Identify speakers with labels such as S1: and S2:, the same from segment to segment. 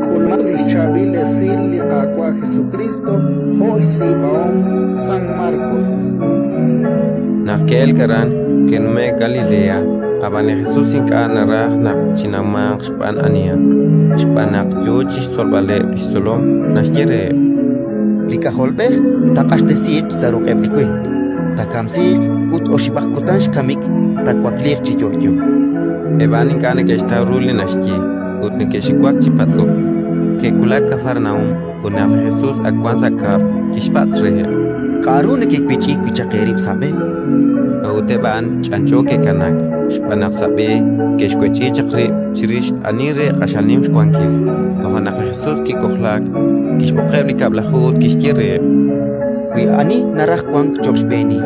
S1: K'ulmaq li xChaab'il Esil li Qaawa' Jesukriist jo' xtz'iib'ahom San Markos.
S2: Naq ke'elk aran, ke'nume'k Galilea, ab'an li Jesus ink'a' naraj naq chinawmanq xb'aan anihaq, xb'aan naq yo chi xtzolb'aleb' li xtzolom, naxye reheb':
S3: Li K'ajolb'ej taaq'axtesiiq sa' ruq'eb' li winq, taakamsiiq ut oxib'aq kutan xkamik taawakliiq chi yo'yo.
S2: Eb' a'an ink'a' neke'xtaw ru li naxye ut neke'xiwak chi patz'ok. Ke'wulak Kafarnaúm ut naq li Jesus ak wank sa' kab'l, kixpatz' reheb':
S3: K'aru nekewech'i wi' chaq eerib' sa' b'e?
S2: A'ut eb' a'an ch'anch'o ke'kanaak, xb'aan naq sa' b'e ke'xwech'i chaq rib' chirix ani re q'axal nim xwankil. Toja' naq li Jesus kik'ojlaak, kixb'oqeb' li Kab'laju ut kixye reheb':
S3: Wi ani naraj wank cho'q xb'eenil,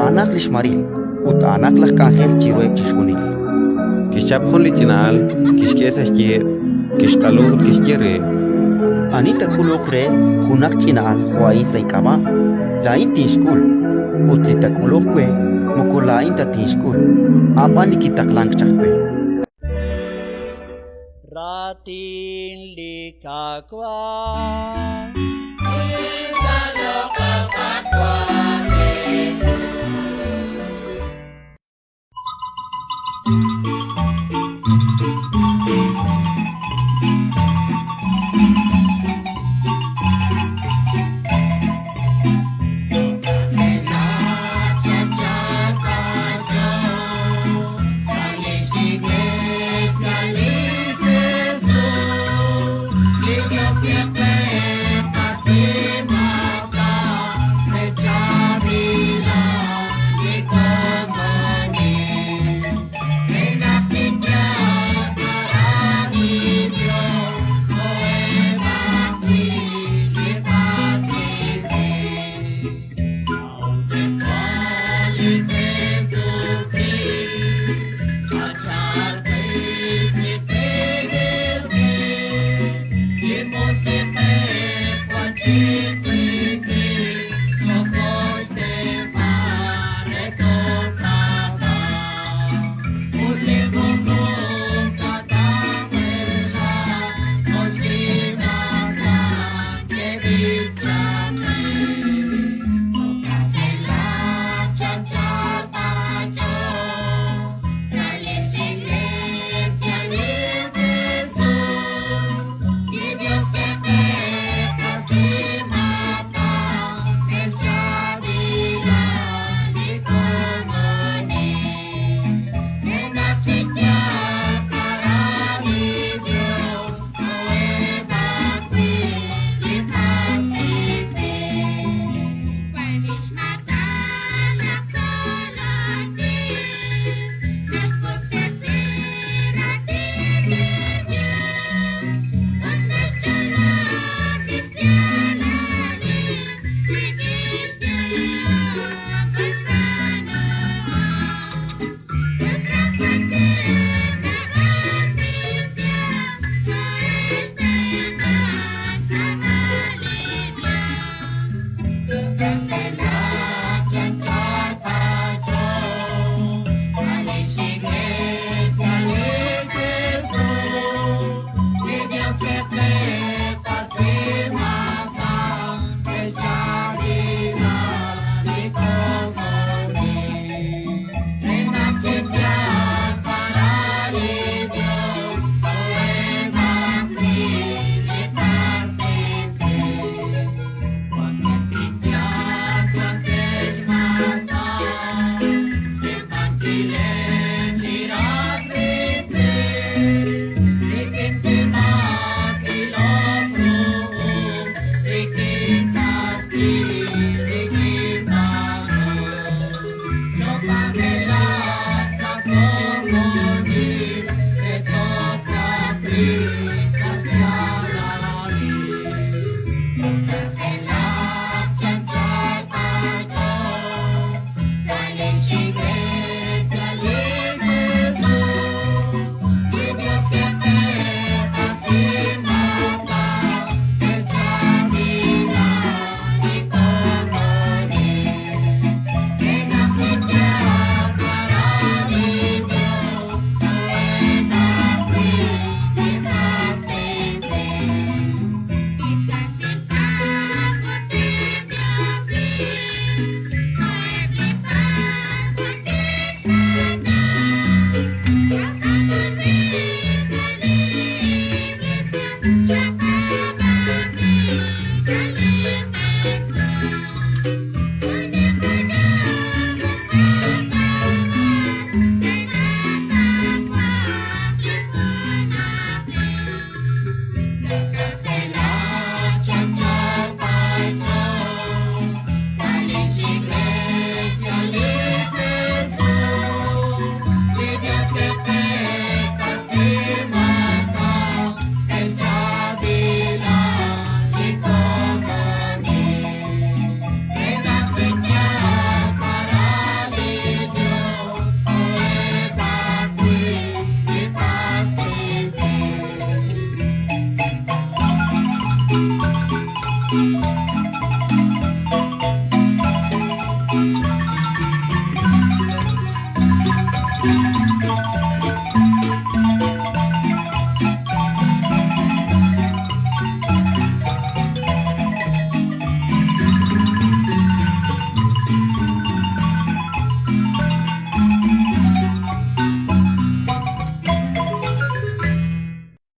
S3: a'anaq li xmaril ut a'anaq laj k'anjel chiruheb' chixjunil.
S2: Kixchap jun li ch'ina'al, kixk'e sa' xyiheb', kixq'alu ut kixye reheb':
S3: Ani taak'uluq re junaq ch'ina'al jo' a'in sa' ink'ab'a', laa'in tinxk'ul; ut li taak'uluq we, moko laa'in ta tinxk'ul, a' b'an li kitaqlank chaq we.
S4: Raatin li Qaawa'.